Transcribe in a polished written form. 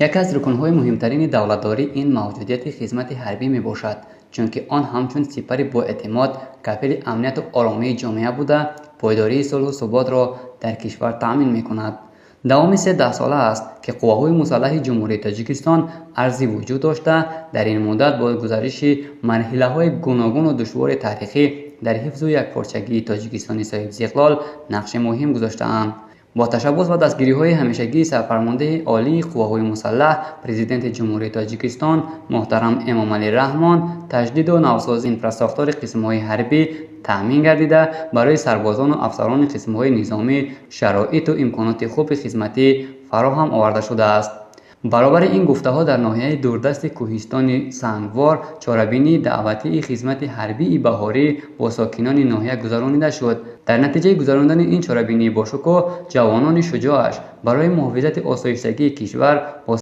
Яке аз рукнҳои муҳимтарини давлатдорӣ ин мавҷудияти хизмати ҳарбӣ мебошад, чунки он ҳамчун сипари боэътимод кафили амнияту оромии ҷомеа буда, пойдории сулҳу суботро дар кишвар таъмин мекунад. Давоми се даҳсола аст, ки қувваҳои мусаллаҳи Ҷумҳурии Тоҷикистон арзи вуҷуд дошта, дар ин муддат бо гузариши марҳилаҳои гуногуну душвори таърихӣ дар ҳифзу якпорчагии Тоҷикистони соҳибистиқлол нақши муҳим гузоштаанд. Бо ташаббус ва дастгириҳои ҳамешагии Сарфармондеҳи Олии Қувваҳои Мусаллаҳ, Президенти Ҷумҳурии Тоҷикистон муҳтарам Эмомалӣ Раҳмон таҷдиду навсозии инфрасохтори қисмҳои ҳарбӣ таъмин гардида, барои сарбозону афсарони қисмҳои низомӣ шароиту имконоти хуби хизматӣ фароҳам оварда шудааст. Баробари ин гуфтаҳо дар ноҳияи дурдасти кӯҳистони Сангвор чорабинии даъватии хизмати ҳарбии баҳорӣ бо сокинони ноҳия гузаронида шуд. Дар натиҷаи гузаронидани ин чорабинии бошукӯҳ ҷавонони шуҷоаш барои муҳофизати осоиштагии кишвар бо